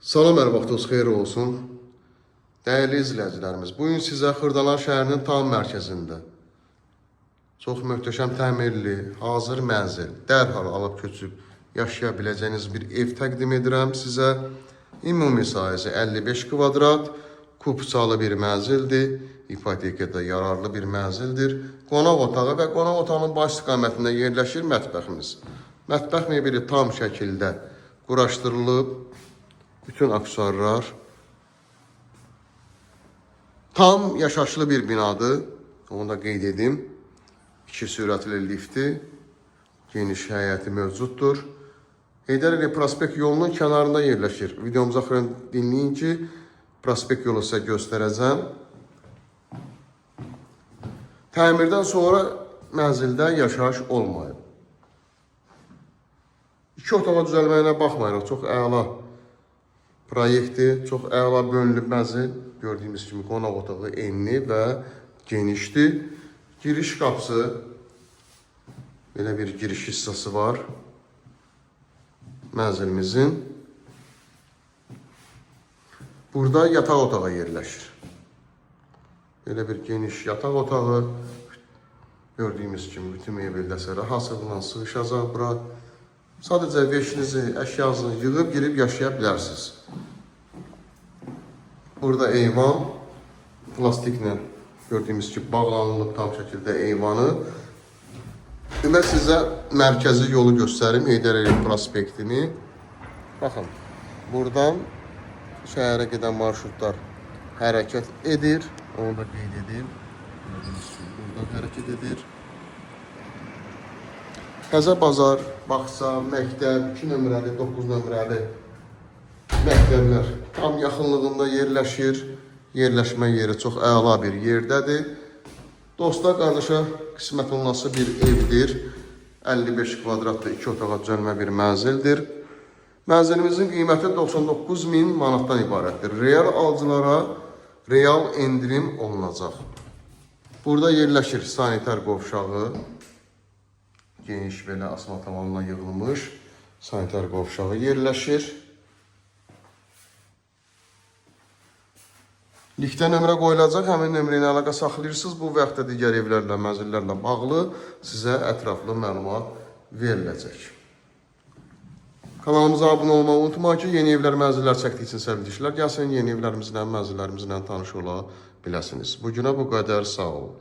Salam, hər vaxtınız xeyir olsun. Dəyərli izləyicilərimiz, bu gün sizə Xırdalan şəhərinin tam mərkəzində çox möhtəşəm təmirli, hazır mənzil, dərhal alıb köçüb yaşaya biləcəyiniz bir ev təqdim edirəm sizə. Ümumi sahəsi 55 kvadrat, kupçalı bir mənzildir, ipotekada yararlı bir mənzildir. Qonaq otağı və qonaq otağının baş istiqamətində yerləşir mətbəximiz. Mətbəx mebeli tam şəkildə quraşdırılıb, bütün aksesuarlar tam yaşayışlı bir binadır. Onu da qeyd edim. İki sürətli lifti, geniş həyəti mövcuddur. Heydər Əliyev Prospekt yolunun kənarında yerləşir. Videomuzu axırına dinləyin ki, prospekt yolu sizə göstərəcəm. Təmirdən sonra mənzildə yaşayış olmayıb. İki otağa düzəlməyinə baxmayaraq çox əla proyektdir, çox əla bölünüb mənzil. Gördüyümüz kimi qonaq otağı enli və genişdir. Giriş qapısı belə bir giriş hissəsi var mənzilimizin. Burada yataq otağı yerləşir. Belə bir geniş yataq otağı. Gördüyümüz kimi bütün mebel dəsələri hazırlanan sığışacaq bura. Sadəcə veşinizi, əşyanızı yığıb girib yaşaya bilərsiniz. Burada eyvan plastiklə gördüyümüz kimi bağlanılıb tam şəkildə eyvanı. Mən sizə mərkəzi yolu göstərim, Heydər Əliyev prospektini. Baxın, buradan şəhərə gedən marşrutlar hərəkət edir. Onu da qeyd edim. Gördüyünüz kimi buradan hərəkət edir. Təzə bazar, bağça, məktəb, 2 nömrəli, 9 nömrəli məktəblər tam yaxınlığında yerləşir. Yerləşmə yeri çox əla bir yerdədir. Dosta, qardaşa qismət olunası bir evdir. 55 kvadratlı 2 otağa düzəlmə bir mənzildir. Mənzilimizin qiyməti 99 min manatdan ibarətdir. Real alıcılara real endirim olunacaq. Burada yerləşir sanitar qovşağı. Geniş belə asma tavanla yığılmış sanitar qovşağı yerləşir. Linkdə nömrə qoyulacaq. Həmin nömrə ilə əlaqə saxlayırsınız. Bu və yaxud da digər evlərlə, mənzillərlə bağlı sizə ətraflı məlumat veriləcək. Kanalımıza abunə olmağı unutmayın ki, yeni evlər, mənzillər çəkdiyi üçün sizə bildirişlər gəlsin, yeni evlərimizlə, mənzillərimizlə tanış ola biləsiniz. Bu günə bu qədər. Sağ olun.